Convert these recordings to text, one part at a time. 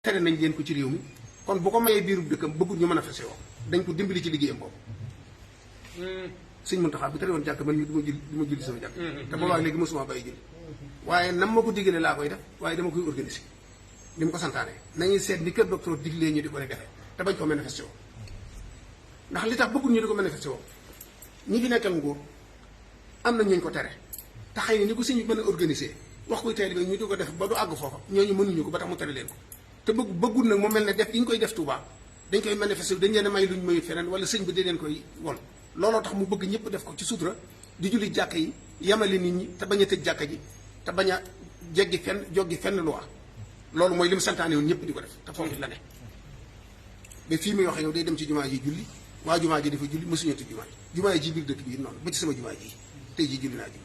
tere nañ leen ko ci réew mi kon bu ko mayee biirub dëkkam bëggul ñu manifesté woo dañ ko dimbali ci liggéeyam boobu sëñ Muntaxa bu tere woon jàkk man mii du ma julli sama jàkk te boobaa léegi mosuma bàyyi julli waaye nam ma ko diggalee laa koy def waaye dama koy organiser li mu ko santaane nañuy seet ni kër docteur diglee ñu di ko defee te bañ ko manifesté woo ndax li tax bëggul ñu di ko manifesté woo ñi fi nekkal nguur am na ñuñ ko tere te xëy na ni ko sëñ bi mën a organiser wax koy teel bi ñu di ko def ba du àgg foofa ñooñu mënuñu ko ba tax mu tere leen ko te bëggul nag mu mel ne def yi ñu koy def Touba dañ koy manifester dañ leen a may luñ mayu feneen wala sëñ bi di leen koy won looloo tax mu bëgg ñëpp def ko ci sutura di julli jàkka yi yemale nit ñi te bañ a tëj jàkka ji te bañ a joggi fenn loi loolu mooy li mu santaane woon ñëpp di ko def te foofu la ne mais fii muy wax yow day dem ci jumaa ji julli waa jumaa ji dafa julli mësuñu tëj jumaa ji biir dëkk bi noonu ba ci sama jumaa ji tey ji julli naa ji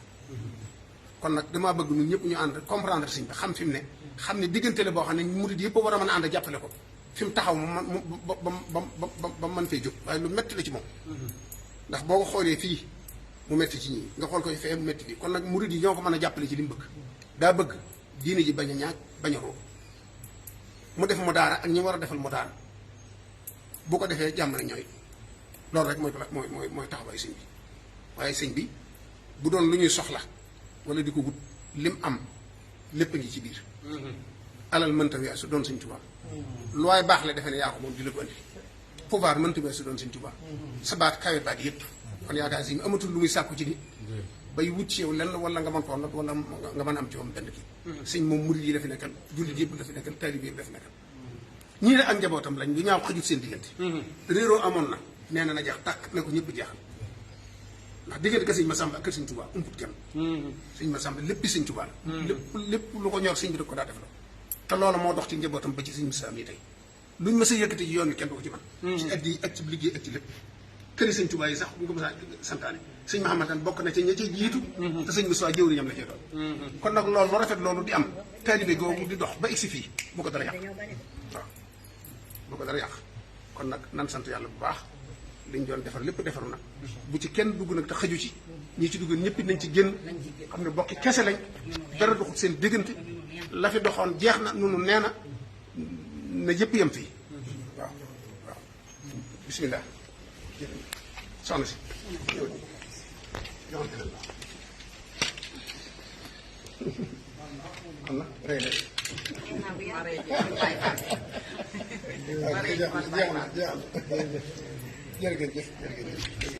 kon nag damaa bëgg ñun ñëpp ñu ànd comprendre sëñ bi xam fi mu ne xam ne diggante la boo xam ne murid yëpp war a mën a ànd jàppale ko fi mu taxaw ba mën fee jóg waaye lu metti la ci moom ndax boo ko xoolee fii mu metti ci ñii nga xool koy fee mu metti fii kon nag murid yi ñoo ko mën a jàppale ci li mu bëgg daa bëgg diine ji bañ a ñaag bañ a roo mu def mu daara ak ñi war a defal mu daara bu ko defee jàmm na ñooy loolu rek mooy taxawaay sëñ bi waaye sëñ bi bu doon lu ñuy soxla wala di ko wut lim am lépp a ngi ci biir alal mënta weesu doon sëñ Tuubaa lu waaye baax la defe ne yaa ko moom di la ko andi pouvoir mënta weesu doon sëñ Tuubaa sa baat kawe baat yëpp kon yaakaar si amatul lu muy sàkku ci nit bay wut ci yow lenn wala nga mën koo nag wala nga mën am ci moom benn kii sëñ moom murid yi dafa nekkal jullit yëpp dafa nekkal taalibe yëpp dafa nekkal ñii ne ak njabootam lañ lu ñaaw xajut seen diggante réeroo amoon na nee na jeex tàkk na ko ñëpp jeexal ndax diggante ka sëñ Masamba ak kër sëñ Tuubaa umput kenn sëñ Masamba lépp sëñ Tuubaa la lépp lu ko ñor sëñ bi da ko daa def la te loolu moo dox ci njabootam ba ci sëñ Musaa mi tey luñ mës a yëkkati ci yoon wi kenn du ko ci man ci addi ak ci liggéey ak ci lépp këri sëñ Tuubaa yi sax bu ñu ko mës a santaane sëñ Mahamadan bokk na ci ña ci jiitu te sëñ Musaa jëwriñam la cee doon kon nag loolu lu rafet loolu di am taalibe googu di dox ba egsi fii bu ko dara yàq waaw bu ko dara yàq kon nag nan sant yàlla bu baax liñ doon defar lépp defaru nag bu ci kenn dugg nag te xaju ci ñi ci dugg ñëpp nañ ci génn xam ne bokki kese lañ dara doxut seen diggante la fi doxoon jeex na nunu nee na yëpp yem fii waaw waaw bismillah soxna si xam na rey la jeex na jërëjëf